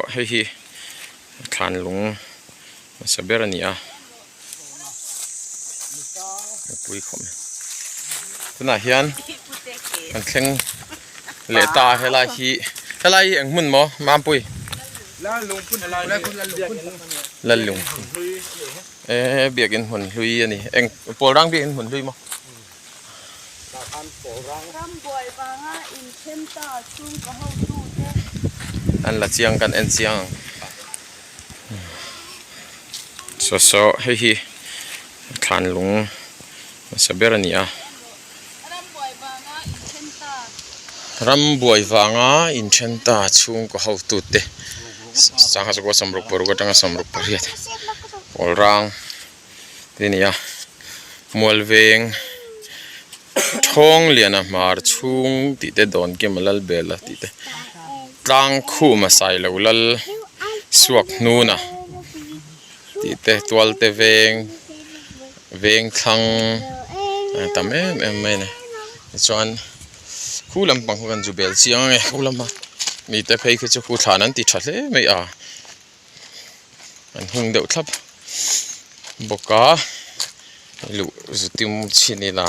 hei hi thlan lung hmasa ber a ni a mipui khawp mai tunah hian kan thleng leh ta a helai hi helai hi eng hmun maw Mampui Lallungphun eh biakin hmun hlui a ni eng pawl rang biakin hmun hlui maw. An la chiang kan en chiang ang saw saw hei hi thlan lung hmasa ber a ni a ram buai vanga inthen ta chhungkaw hotute sangha chu sawmruk paruk atanga sawmruk pariat pawl rang. Ti a ni a Mualveng Thawngliana hmar chhung tih te Dawnkima lal bel a tih te Tlangkhuma Sailo lal suak hnuna tih te Tualte veng Vengthlang a tam em em mai a ni tichuan khu lampang khu kan zu bel chiang ang e khu lama mite phei khi chu khu thlan an ti tha hle mai a. An hung deuh thlap bawk a luh zutim chhin ila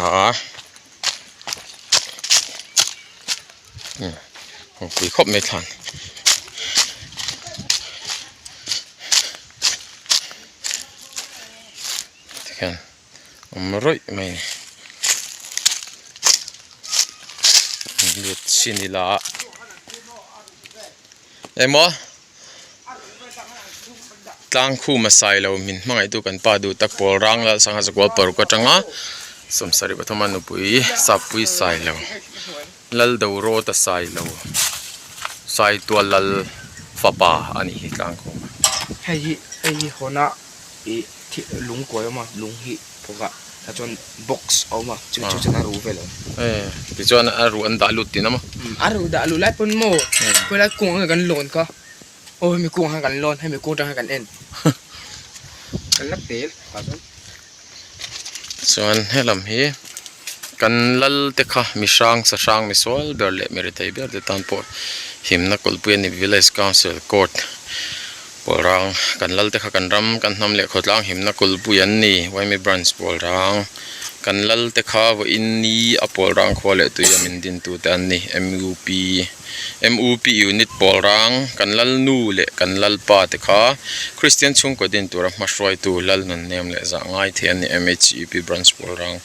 pui khawp mai thlan tikhian awm rawih mai a ni lut chhin ila engmaw. Tlangkhum a sai lo min hmangaihtu kan pa duh tak pawl rang lal sangha zakual paruk atanga sawmsarih pathum a nupui sappui sai lo lal do rawt a sai lo sai tual lal fapa a nih hi tlangkhum. Hei hi hei hi hawna ih thil lung kawi a awm a lung hi pawk ah tah chuan box a awm a chu chu chuan a ru vel a awm. Tichuan a ruh an dah lut tihna maw? A ruh dah luh lai pawn maw khawilai kung ang kan lawn kha aw hemi kung ang khan kan lawn hemi kung atang khan kan en kan la pel tah chuan. Chuan helam hi kan lal te kha mi hrang sa hrang mi sual ber leh mi rethei ber te tan pawh himna kawlhpui a ni village council court pawl rang kan lal te kha kan ram kan hnam leh khawtlang himna kawlhpui an ni yma branch pawl rang kan lal te kha vawiin ni a pawl rang khua leh tui a min din tu te an ni mup mup unit pawl rang kan lal nu leh kan lal pa te kha Kristian chhungkaw din tura hmahruaitu lal nun nem leh zah ngai thei an ni mhep branch pawl rang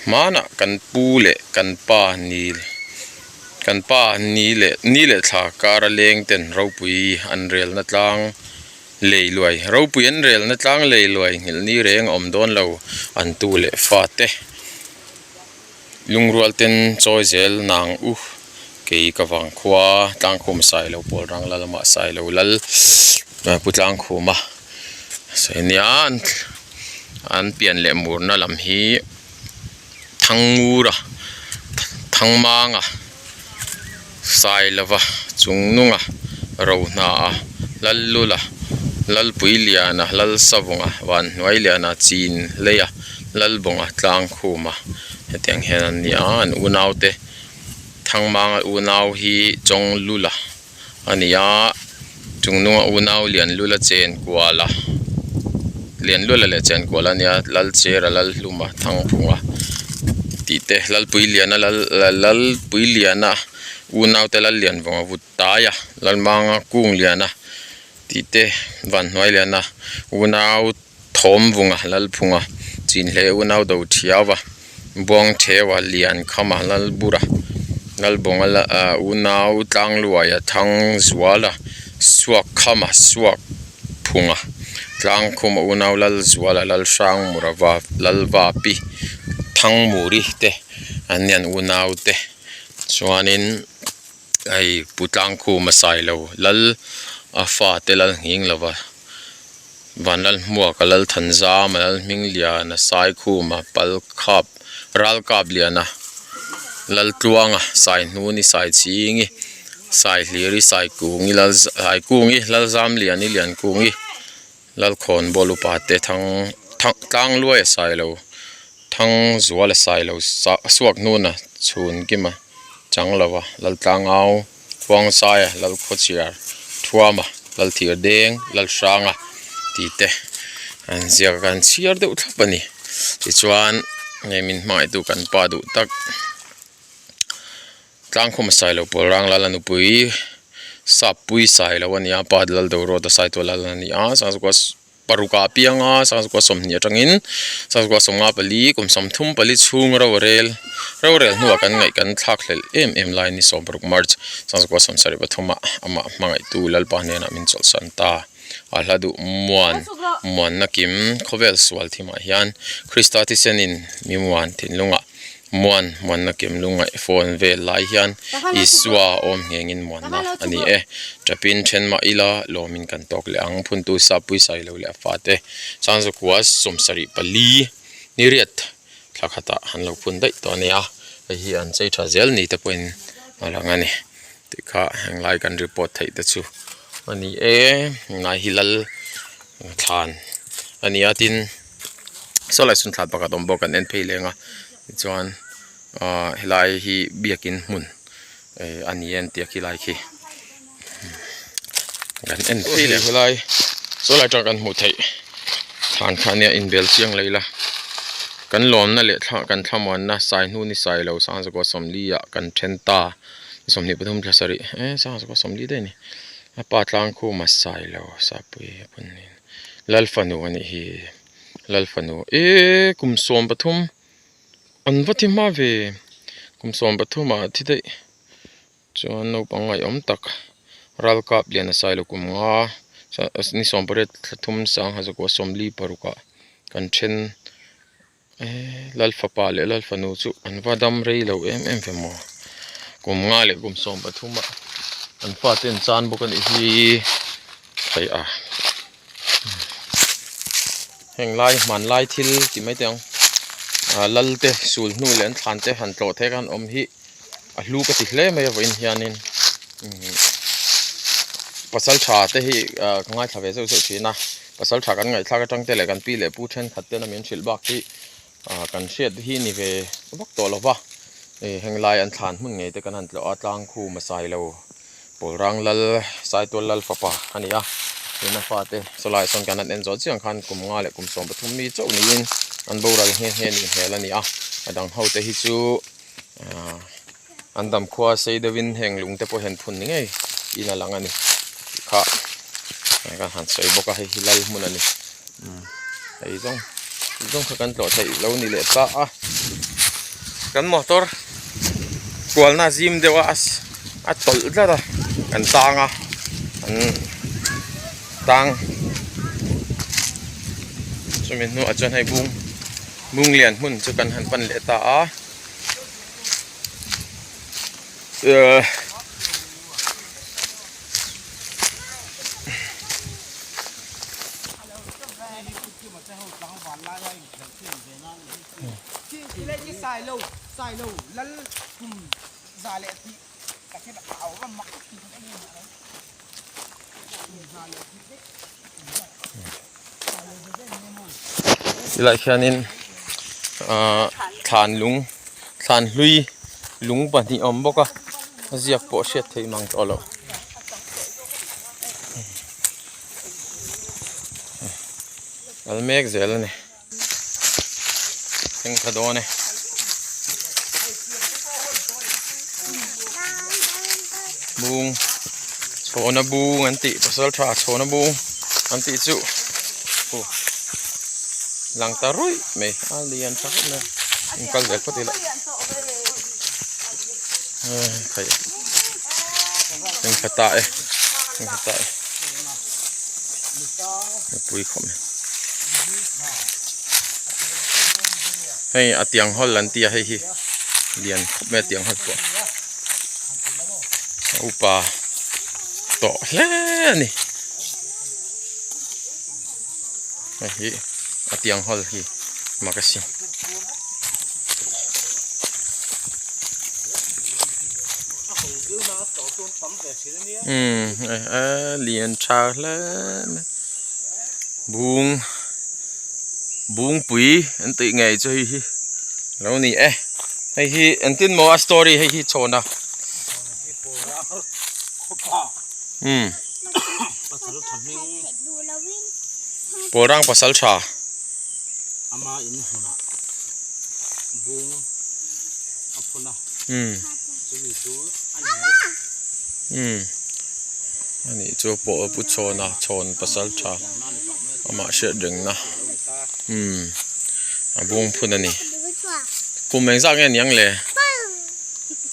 hmanah kan pu leh kan pa ni kan pa ni leh ni leh thla kara leng ten ropui an relna tlang lei luai ropui an relna tlang lei luai nghilh ni reng a awm dawn lo an tu leh fa te. Lungrual ten chawi zel nang u kei ka vang khua Tlangkhum Sailo pawl rang la lamah Sailo lal Pu Tlangkhuma sawi ania an pian leh murna lam hi Thangngura Thangmanga Sailova Chungnunga Rohna Lallula Lalpuiliana Lalsavunga Vanhnuailiana Chinhleia Lalbawnga Tlangkhuma hetiang hian an ni a an unaute Thangmanga unau hi Chawnglula a ni a Chungnunga unau Lianlula Chenkuala Lianlula leh Chenkuala a nia Lalchera Lalhluma Thangphunga tih te Lalpuiliana lal Lalpuiliana unaute Lallianvawnga vut taia Lalmanga Kungliana tih te Vanhnuailiana unau Thawmvunga Lalphunga Chinhleh unau do thiau a Buangtheua Liankhama Lalbura Lalbawnga la ah unau Tlangluaia Thangzuala Suakkhama Suakphunga Tlangkhuma unau Lalzuala Lalhrangmura va Lalvapi Thangmuri te an ni an unau te chuanin hei Pu Tlangkhuma Sailo Lal a fate Lalnghing lova. Vanlal hmuak a lal than zam a lal hming lian a sai khum a pal khap ral kap lian a lal tluang a sai hnun i sai chhing i sai hlir i sai kung i lal sai kung i lal zam lian i lian kung i lal khawn bawl upa te thang thang tlang luai a sai lo thang zual a sai lo suak hnun a chhun kim a chang lo a lal tlangau khuang sai a lal khawchhiar thuam a. Lalthirdeng, Lalhranga tih te an ziak a kan chhiar deuh thlap a ni. Tichuan hei min hmangaihtu kan pa duh tak Tlangkhuma Sailo pawl rang lal a nupui Sappui Sailo a ni a, pa Laldawrawta Saitual lal a ni a, Sangzukua Paruk ah piang a, Sangzukua 20 atangin Sangzukua 54 kum 34 chhung rorel rorel hnuah kan ngaih kan thlak hlelh em em lai ni 16 March Sangzukua 73 ah amah hmangaihtu Lalpa hnenah min chawlhsan ta. A hla duh muan muanna kim khawvel sual thimah hian Krista thisenin mi muan thinlungah Muan, muanna kim lungngaih phone vel lai hian Isua awm nghengin muanna a ni e. Tapin then mah ila lawmin kan tawk leh ang. Phuntu Sapui Sailo leh a fate Sangzakua 74 ni riat thla khatah an lo phun daih tawh a nia. Hei hi an chei tha zel ni te pawhin a lang a ni. Tih kha henglai kan report theih te chu a ni e. Ngai hi lal thlan a ni a tin. Saw lai sawn thla pakhat awm bawk an en phei leng a tichuan ahh helai hi biakin hmun eh a ni a tia khilai khi kan en phei leh helai saw lai atanga kan hmuh theih thlan kha ania inbel chiang leh ila kan lawmna leh thla kan thlamuanna sai hnu ni sai lo sangzakaw 40 ah kan then ta 23 thla sarih eh sangzakaw 40 daih a ni a pa tlangkhuma sai lo sapui a phun niin. Lalfanu a nih hi Lalfanu eee kum 13 an va thi hma ve kum 13 ah a thi daih chuan naupang ngaihawm tak ral kap lian a sailo kum nga ni 18 thla thum sangha zakua 46 ah kan then. Eee Lalfapa leh Lalfanu chu an va dam rei lo em em ve maw kum nga leh kum 13 ah an fate an chan bawk a nih hi hei a heng lai hmanlai thil tih mai teh ang ah lal te sul hnu leh an thlan te han tlawh thei khan awm hi a hlu ka ti hle mai a vawiin hianin pasal tha te hi ah ka ngaithla ve zeuh zeuh thin a. Pasal tha kan ngaihthlak atang te leh kan pi leh pu thenkhat tena min hrilh bak hi ah kan hriat hi ni ve vak tawh lo va eh henglai an thlan hmun ngei te kan han tlawh a tlangkhum a sailo pawlrang lal saitual lal fapa a ni a tuna fate sawlai sawn kan han en zawh chiang khan kum nga leh kum 13 mi chauh niin an boral nghe nghe nih hmel a ni a a dang ho te hi chu ah an dam khua sei deuhin heng lung te pawh hian phun ni ngei in a lang a ni tih kha kan han sawi bawk a hei hi lal hmun a ni hei zawng zawng kha kan tlawh theih lo ni leh ta a kan motor kualna zim deuh a a tawlh tlat a kan tang a an tang chumi hnuah chuan hei bung bung lian hmun chu kan han pan leh ta a. Tilai khianin ahh thlan lung thlan hlui lung pahnih a awm bawk a a ziak pawh hriat theih mang tawh loh kal mek zel a ni. Thleng tha dawn e. Bung chhawna bung an tih pasal tha chhawna bung an tih chu huh lang ta ruih mai a lian tha khawp mai a in kal zel phawt ila hei thleng tha ta e thleng tha ta e. Mipui khawp mai hei a tiang hawl an ti a hei hi lian khawp mai a tiang hawl pawh a upa tawh hle a ni hei hi a tiang hawl hi mak a si. Umm a lian tha hle mai bung bungpui an tih ngei chu hei hi lo ni e hei hi engtin maw a story hei hi chhawn a umm. Pawlrang pasal tha. Umm anih chu pawh pu chhawna chhawn pasal tha amah hriat rengna umm a bung phun a ni kum engzah nge niang le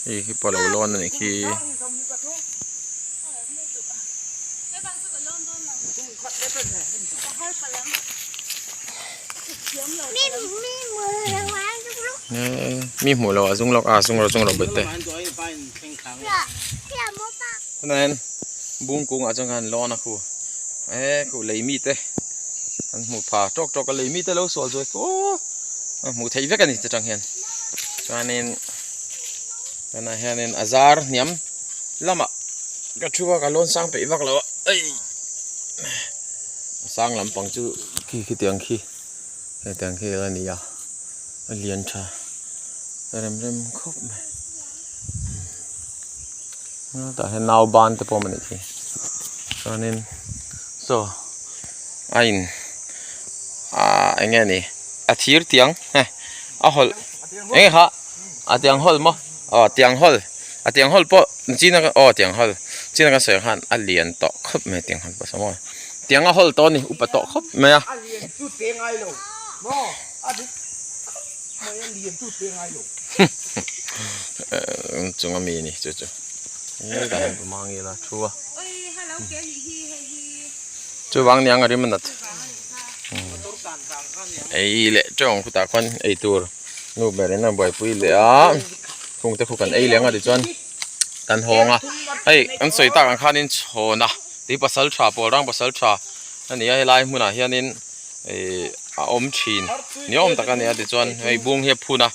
hei hi pawh a lo lawn a nih khi. Mi hmuh loh a zung lawk a zung rawh zung rawh bawihte tunah hian bung kungah chuan khan lawn a khu e khu lei mite an hmu pha tawk tawk a lei mite lo sual zuai fo a hmuh theih vek a ni chutang hian chuanin tunah hianin a zar hniam lamah ka thu a ka lawn sang peih vak lo a ei a sang lampang chu khi khitiang khi hetiang khi a ni a a lian tha rem rem khawp mai tah hian nau ban te pawh a awm a nih khi chuanin saw a in ahh eng nge ni a thir tiang heh a hawlh eng nge kha a tiang hawlh maw aw tiang hawlh a tiang hawlh pawh chin a aw tiang hawlh chin a kan sawi ang khan a lian tawh khawp mai tiang hawlh pawh saw maw tiang a hawlh tawh a ni upa tawh khawp mai a. Chung ami a ni chu chu hetah hian pumangila thu a chuvang niang a rim a nat ei leh tawng khutah khuan ei tur nu berin a buaipui leh a khung te khu kan ei leh ang a tichuan kan hawng a hei kan sawi tak ang khanin chhawn a tui pasal tha pawl rang pasal tha a ni a helai hmunah hianin ihh a awm thin ni awm tak a ni a tichuan hei bung hi a phun a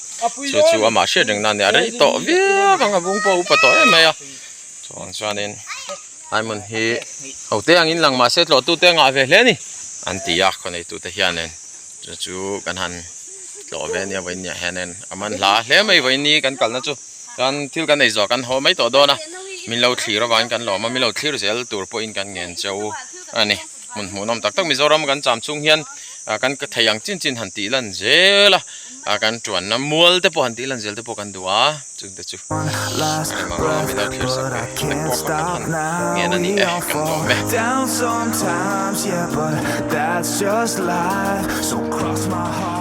chu chu amah hriat reng na a ni a rei tawh viau ang a bung pawh a upa tawh em mai a chuan chuanin Lai hmun hi ho te angin lang mahse tlawhtute a ngah ve hle a ni an ti a khaw neitute hianin chu chu kan han tlawh ve ania vawiin niah hianin a man hla hle mai vawiin ni kan kalna chu chuan thil kan nei zawh kan haw mai tawh dawn a min lo thlir avangin kan lawm a min lo thlir zel tur pawhin kan ngen cheu a ni hmun hmuhnawm tak tak Mizoram kan cham chhung hian kan thei ang chin chin han tih lan zel a. A kan tuanna mual te pawh han tih lan zel te pawh kan duh a chungte chu engmah ang a min lo thlir sak ve eng pawh kha kan han ngen a ni e kan lawm e.